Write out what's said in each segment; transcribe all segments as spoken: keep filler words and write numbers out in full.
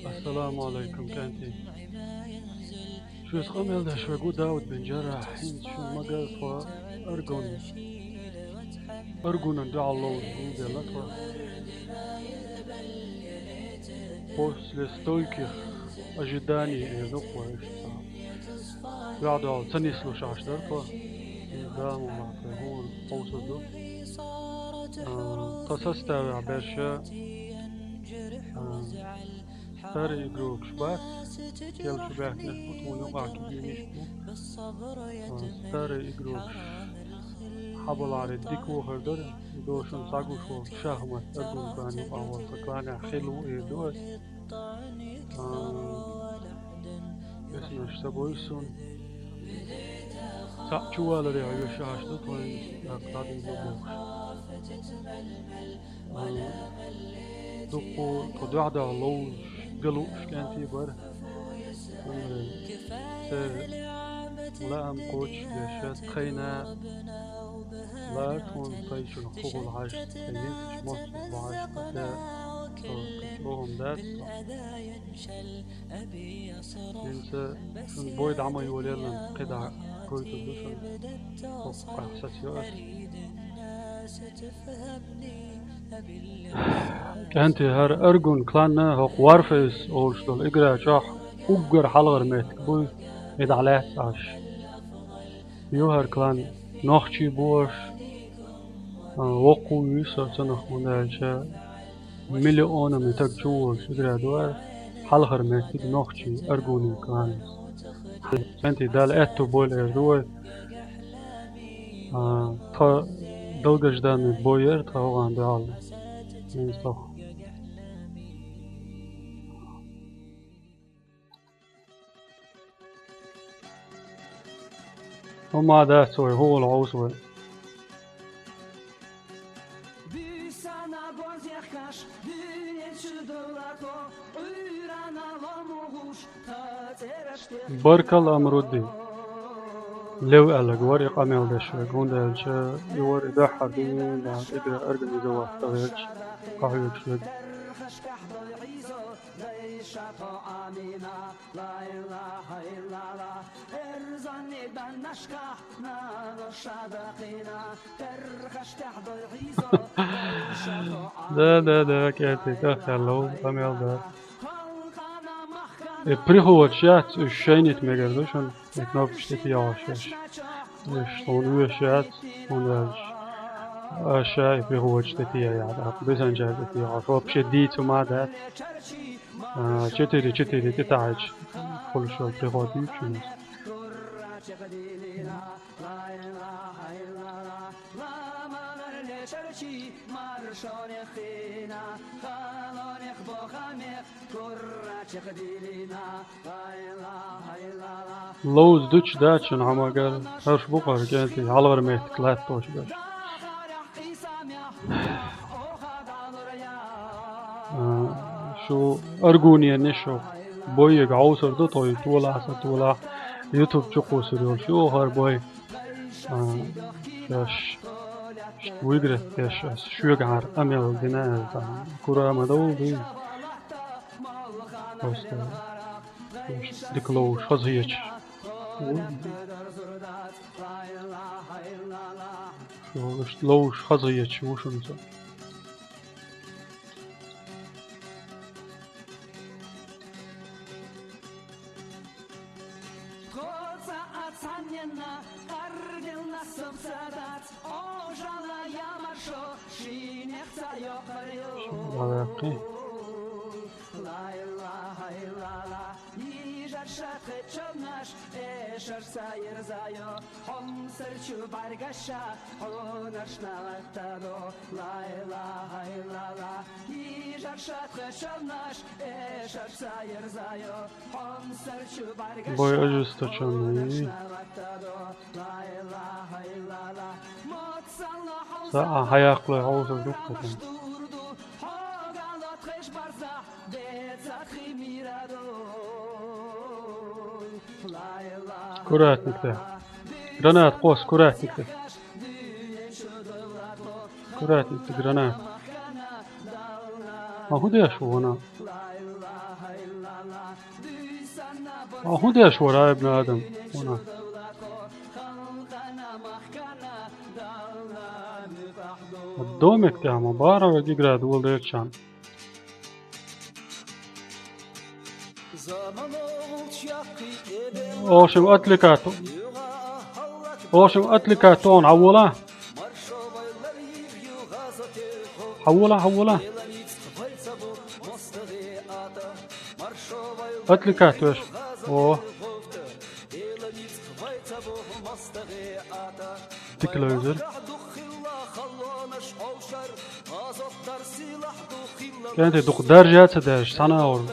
Ассаламу алейкум, кӀентий. Шуьца къамел деш вегу Дауд бин Джаррахь, хӀинца шуна магаза тхо Аргун. Аргунан дуьхьал ловза гулделла тхо. После стольких ожиданий, эр ду-кх вай иштта. Дуьхьал-дуьхьал ца нислуш Ӏаш дара тхо. Иза Дала мукъ лахь тхоьга хӀуманна хьовсур ду. А, тхан составехь берш, а, старые игрокаш бац, кхел чу баьхкинарш бу, тхуна юкъахь кегийнаш бу. А, старые игрокаш хьабалахьара дика вахар дара, и дош шуна схьагуш волу шахмат Аргун клан юкъахь волу тхан кланехь хилла ву эр ду ас. А, бесанаш ца бойу суна. Цхьаъ чуваларе хьоьжуш Ӏаш ду тхуна, тӀаккха дӀадуьйла бохуш. А, дуккха тхо дуьхьал-дуьхьал ловзуш, ган лууш кӀентий бара. Амма церан лаам кхочушдеш, тхайна лаьара тхуна, тхайчунах хӀун хуьлу хьажа, тхайн ницкъаш мостагӀа бу хьажа, тхо чӀогӀа дац. ХӀинца шуна бой дӀа ма йолаелла, кхидӀа гойтур ду шуна. ХӀокху къаьхьа сацайо ас. КӀентий, хӀара Аргун кланна хӀокху Warface олуш долу игра чохь уггар хьалхара меттиг буй, и дӀалаьцна Ӏаш. Ю хӀара клан нохчий бу уьш, а, воккхавуьйсу со цунах, хӀунда аьлча миллионам стаг чуволуш игра ду хӀара, хьалхара меттиг нохчий, Аргунийн клан. КӀентий, Дала аьтту бойла эр ду вай. А, тхан долгожданный бой яра тхан хӀокхунна дуьхьал. ХӀинца тхо. ХӀума дац вай, хӀугӀула Ӏовса вай. Баркалла, Амрудди. Лев аьлларг вара и къамел деш верг, хӀунда аьлча и вара и дуьххьара дуьйна, да, игра организовать дан верг, къахьоьгуш верг. Да, да, да, кӀентий, тӀехь аьлла ву къамел дар. И приходаш яц, уьш шайнийта мегар ду шуна, и кнопкаш тӀе тӀе йогӀуш. Уьш тхуна оьшуш яц, хӀунда аьлча аша и приходаш тӀе тӀе яхь, тӀаккха бисанчар тӀе тӀе йогӀуш. Вообще дийца хӀума дац. А, четыре четыре тӀе тахьийча хуьлуш йолу приход ю шуна. Ловза дуьтуш дац шуна хьо ма-гарра, хӀорш бу-кх хӀара, кӀентий, хьалхара меттиг латтош берш. А, шу Аргуненаш шу бойега Ӏовсур ду тхо, и толахь а, сан толахь а, YouTube чу кхуссур йолуш ю хӀара бой. А, шаьш, шаьш выиграть деш ас шуьгахьара къамел дина аьлла, кура ма довла дуй. Просто дика ловзуш хазахеташ. Шу иштта ловзуш хазахеташ ву шуна со. Шуна дӀаваьккхи. Бой ожесточенный. Ца а хьаяккхалой хьовсур ду-кх тхан. Аккуратненько тӀе. Граната кхосса, аккуратненько тӀе. Аккуратненько тӀе граната. Ма хӀун деш ву вана? Ма хӀун деш вара, ибн Адам? Вана. Домик тӀехь ма бара вай гигра доладелча. Ошим атликату. Ошим атликату он хьавола. Хьавола, хьавола. Атликату эш. О. Дика левзар. КӀентий дукха даржа ца деш, схьана а вара.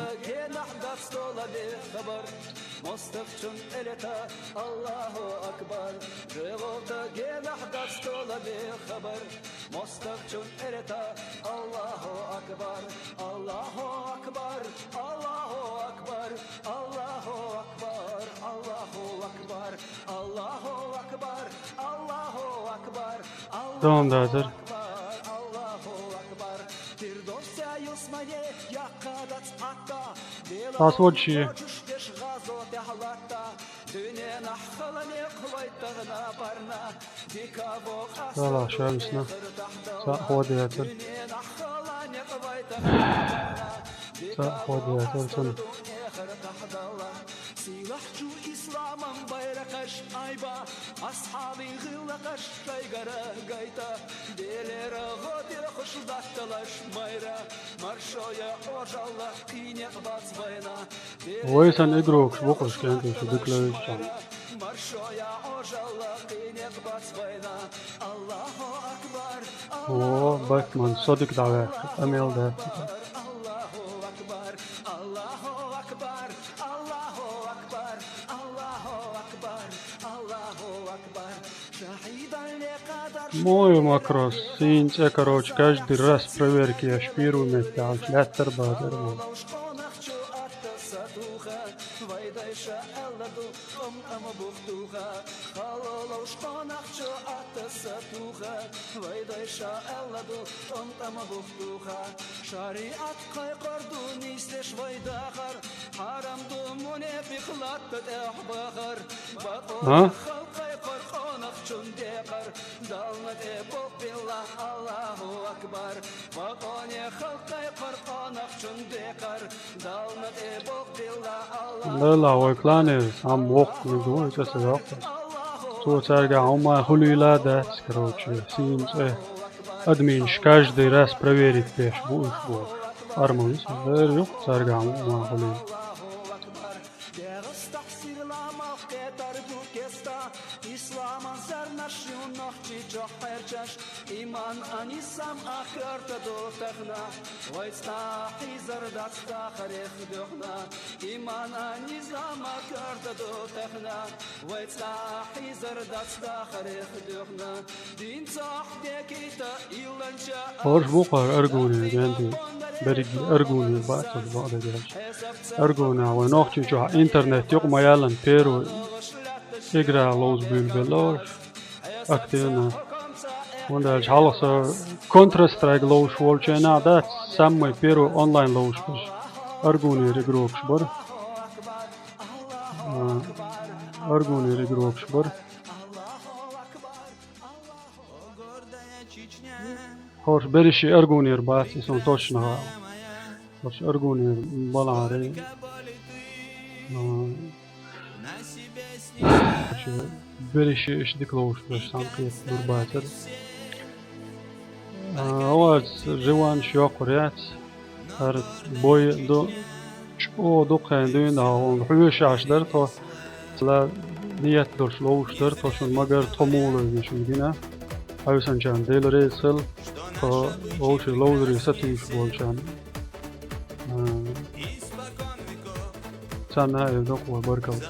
Дам дазар. Сас водчи. Сала шамсна. Са ходиятар. Са ходиятар сан. Сийлахь чу исламан байракъаш айба, асхьабийн гӀиллакхаш тайгара гайта, Делера гӀо дехуш латталаш майра, маршоя Ӏожалла кхин некъ бац вайна. Вай сан игрокаш букъаш кӀентий шу дика левзача. Маршоя Ӏожалла кхин некъ бац вайна. Аллаху акбар, О, Бэтмен, со дика дӀаваьккха, къамел дац. Аллаху акбар, Аллаху акбар, Аллаху акбар, Аллаху акбар, Аллаху акбар. Мой макрос, син цӀе, короче, каждый раз проверки еш первый метте, а лаьттар базар вон. Шариат кхайкхар ду нийсдеш вай дахар, хьарам ду мунепикъ латта тӀехь бахар. Бакъо А? Халкъ кхайкхар къонахчун декъар, Далла тӀе бокъ билла, Аллаху акбар. Бакъоне халкъ кхайкхар къонахчун декъар, Далла тӀе бокъ билла, Аллаху Лела, вай клане, сам воккханиг ву, и цӀа ца воккха. Цо цаьрга хьума хуьлийла дац, короче, сийна цӀе. Админаш каждый раз проверить деш бу уьш бу. Арма виса, дер юкъ цаьрга хьума хуьлийла. ДегӀастахь сирла малх кхетар бу кеста, исламан зарнаш ю Нохчийчохь кхерчаш. Иман а, низам а коьрта ду тахана, вай цкъа а хьийзар дац дахарех дуьхьна. Иман а, низам а коьрта ду тахана, вай цкъа а хьийзар дац дахарех дуьхьна. Дин цохь декийта илланча Хорш бу кхара Аргуне, Генди, берриге Аргуне бацалла бакъдерг аьлча. Аргуна вай Нохчийчохь интернет юкъа ма яллан первый игра ловза буьйлабелла уьш. Активно. ХӀунда аьлча хьалха со Counter-Strike ловзуш волчу хенахь дац, самый первый онлайн ловзуш берш Аргунера игрокаш бара. А, Аргунера игрокаш бара. Хорш берриш Аргунера бац, и суна точно хаьа. Хорш Аргунера балахьара. А, Берриш иштта дика ловзуш берш цхьаьна кхета лур бацара. А, оаца живанш йоккхур яц. ХӀара бой а ду, чӀогӀа дукха хенахь дуьйна а хьуна хьоьжуш Ӏаш дара тхо. Цла ниет долуш ловзуш дара тхо шуна, магар тхо муха ловзий шуна гина. Хьаьвсинчарна Дела реза хила, тхо вовшийн ловзаре сатуьйсуш болчарна. А, царна а эр ду-кх вай баркалла.